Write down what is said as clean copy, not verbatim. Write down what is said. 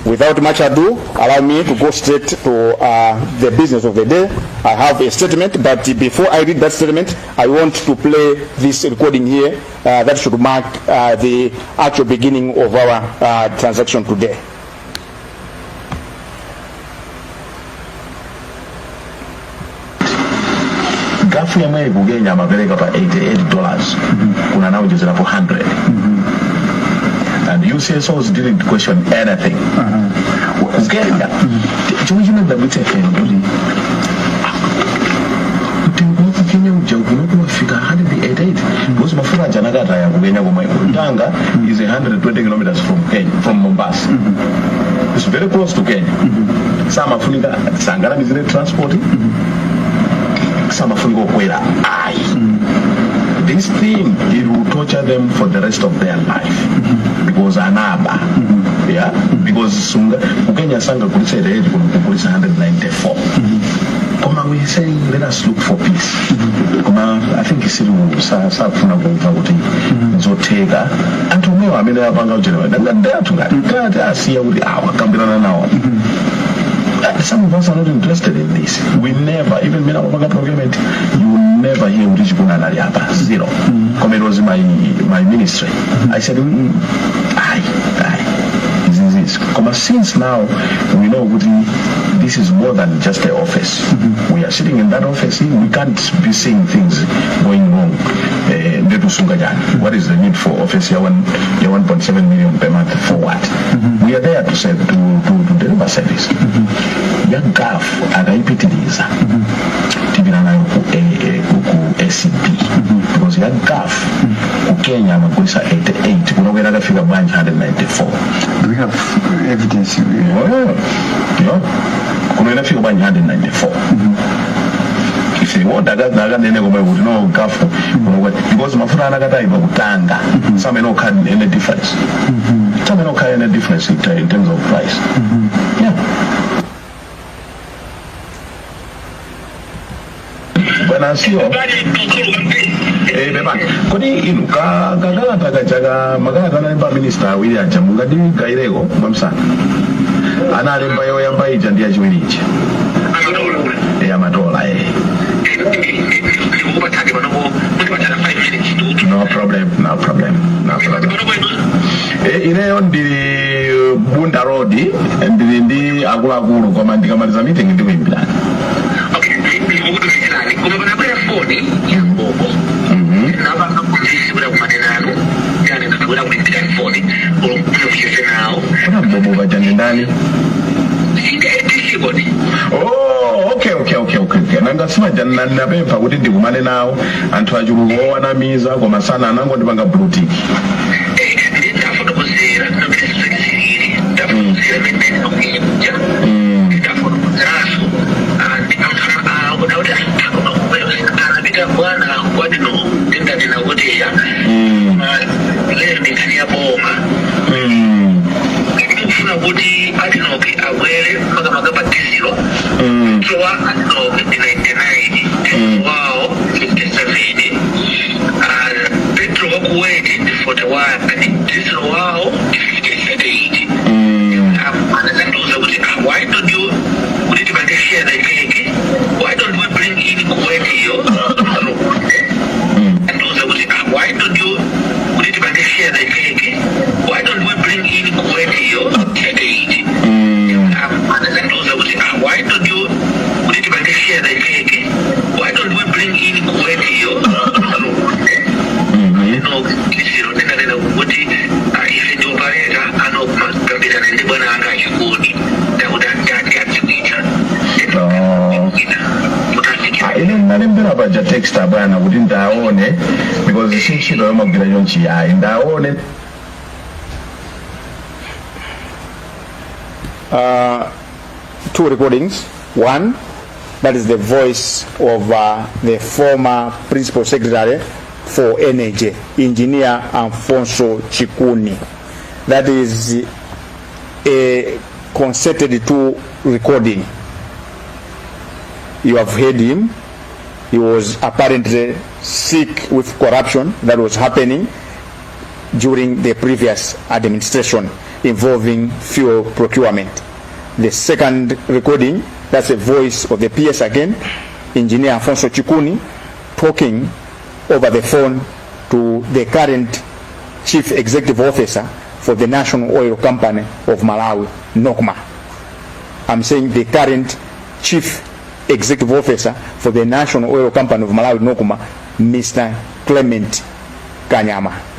Without much ado, allow me to go straight to the business of the day. I have a statement, but before I read that statement, I want to play this recording here that should mark the actual beginning of our transaction today. Gulf yemweyi ku Kenya amapereka pa $88, kuno anaonjezerapo 100, and UCSOs didn't question anything. Ku Kenya, chomwe chinadabwitsa ife ndikuti mtengo wa ku Kenya uja kuno kuwafika 188, because mafuta aja anakataya ku Kenya komweko. Tanga is 120 kilometers from Kenya, from Mombasa. It's very close to Kenya. Samafunika sanganamizire transport, samafunika kukwera ayi. This thing, it will torture them for the rest of their life because anaba, yeah, because sunga ku Kenya sangagulitsa 88, kuno kugulitsa 194. Koma we say let us look for peace, koma I think sili sakufuna kumva kuti nzotheka. Anthu omwewo amene apanga ujerewa ndi anthu ngati asiya kuti awa akambirana nawo. Some of us are not interested in this. We never, even when I procurement, you will never hear kuti Chikuni anali apa. Zero. Koma it was my ministry. I said, aye, aye. This is this. Koma since now, we know kuti this is more than just an office. We are sitting in that office, we can't be seeing things going wrong. Ndetusunga chani? What is the need for office ya 1.7 million per month for what? We are there to, say, to deliver service. Ya Gulf akaipitiriza, tipita nayo ku ACB, because ya Gulf ku Kenya amagulisa 88, kuno kwena akafika bwanji 194? Do we have evidence? Oh, yeah. Kuno inafika bwanji 194? If they want, akanene komwe kuti no, Gulf kuno because mafuta anakataipa ku Tanga samene okhala any difference, samene okhala any difference in terms of price, yeah. Bwana sio beba, kodi inu ka kakalata kaja ka makalata analemba minista awiri aja mungadigayireko mwamsana? Analemba yoyamba ija ndi yachiwiri ija. Amatola. No problem, no problem, no problem. Ineyo ndili Bunda Road, ndili ndi akuluakulu, koma ndikamaliza meeting ndikuyimbirani. Ndikukutumizirani, koma panabwera foni ya mboko napanga kunzisi kuti akumane nanu, yani ndabwera kulimbirani foni mucheze nawo. Kuna mbobo paja ndi ndani? Singa ADC kodi. Oh, okay. Nanga simaja napempha kuti ndikumane nawo, anthu achuluka owanamiza, koma sana anangondipanga blue tick. Ndafotokozera namene zilili, ndafotokozera mene akuja, ndafotokozeranso anthu kuti anapita bwana kwadino, tindanena kuti ya lero ndi nkhani ya boma. Ndikufuna kuti ADNOC abwere makamaka pa dizilo. Petrol wa ADNOC ndi 99, diesel wawo 57. Petrol wa Kuwait ndi 41, diesel wawo ndi 58. Anazandiuza kuti ah, why don't you kuti tipange share the cake, why don't we bring in Kuwait iyo? Andiuza kuti ah, why don't you kuti tipange share the cake, why don't we bring in Kuwait iyo 38? Anazandiuza kuti ah, why don't you kuti tipange share the cake, why don't we bring in Kuwait iyo? No, zero ndinanena kuti ah, ife ndi operator anokumagambirana ndi bwana anga achikuni ndakuti andati adziwitsa. Oh. Mutafikira. Ah, ine ndinalembera paja text abwana kuti ndaone, because si ntchito yomagwira chonchi yayi, ndaone. Two recordings. One, that is the voice of the former principal secretary for energy, Engineer Alfonso Chikuni. That is a concerted to recording. You have heard him. He was apparently sick with corruption that was happening during the previous administration. involving fuel procurement. The second recording, that's the voice of the PS again, Engineer Alfonso Chikuni, talking over the phone to the current Chief Executive Officer for the National Oil Company of Malawi, NOCMA. I'm saying the current Chief Executive Officer for the National Oil Company of Malawi, NOCMA, Mr. Clement Kanyama.